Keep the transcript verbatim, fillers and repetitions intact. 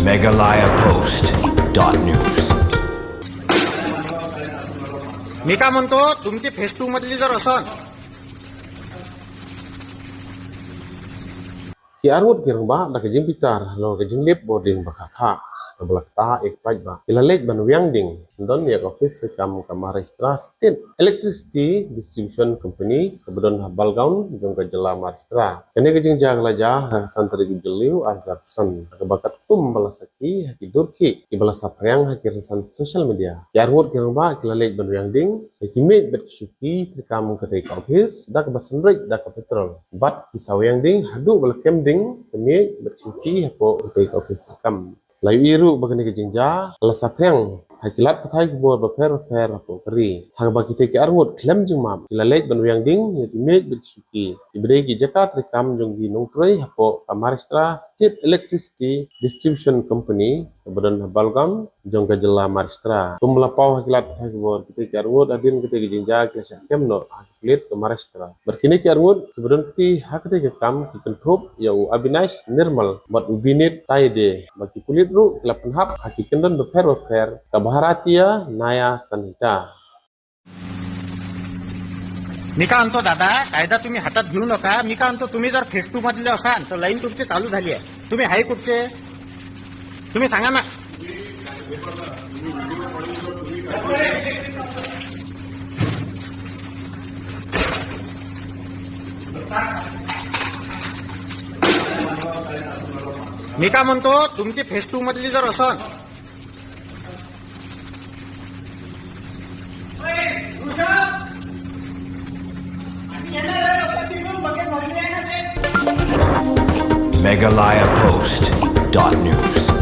Meghalaya Post dot news. Mika monto, tumche phase two madli jor asan. Ki arngut ki rangbah da ka jingbitar halor ka jinglip bording ba kha kha, kaba la ktah ïa ki paidbah, ki la leit ban wiang ding syndon ïa ka office treikam ka Maharashtra State Electricity Distribution Company kaba don ha Balgaon jong ka jylla Maharashtra. Kane ka jingjia ka la jia ha ka san tarik u Jylliew ar hajar arphew san, ha kaba katkum ba la sakhi ha ki dur khih kiba la saphriang ha ki rynsan social media, ki arngut ki rangbah ki la leit ban wiang ding ïa ki miej bad ki shuki treikam katei ka office da kaba synreit da ka petrol, bad ki sa wiang ding haduh ba la kem ding ka miej bad ki shuki hapoh katei ka office treikam. La ïohi ruh ba kane ka jingjia ka la saphriang ha ki lad pathai khubor bapher bapher hapoh ka ri, ha kaba kitei ki arngut khlem jingmap ki la leit ban wiang ding ïa ki miej bad ki shuki kiba dei ki jaka treikam jong ki nongtrei hapoh ka Maharashtra State Electricity Distribution Company kaba don ha Balgaon jong ka jylla Maharashtra. Kum ba la paw ha ki lad pathai khubor, kitei ki arngut hadien katei ka jingjia ki la shah kem noh ha ki pulit ka Maharashtra. Bad kine ki arngut kiba don kti ha katei ka kam ki kynthup ïa u Abhinash Nirmal bad u Binit Taide, bad ki pulit ruh ki la pynhap ha ki kyndon bapher bapher ka Bharatiya Nyaya Sanhita. Mika anto dada, kaida tumi hatat ghiu noka, mika anto tumi jor phase two madli asan, to line tumche chalu jhaliye. Tumi hai kupche. Tumi sanga ma. Mika monto, tumche phase two madli jor asan. Meghalaya Post dot news.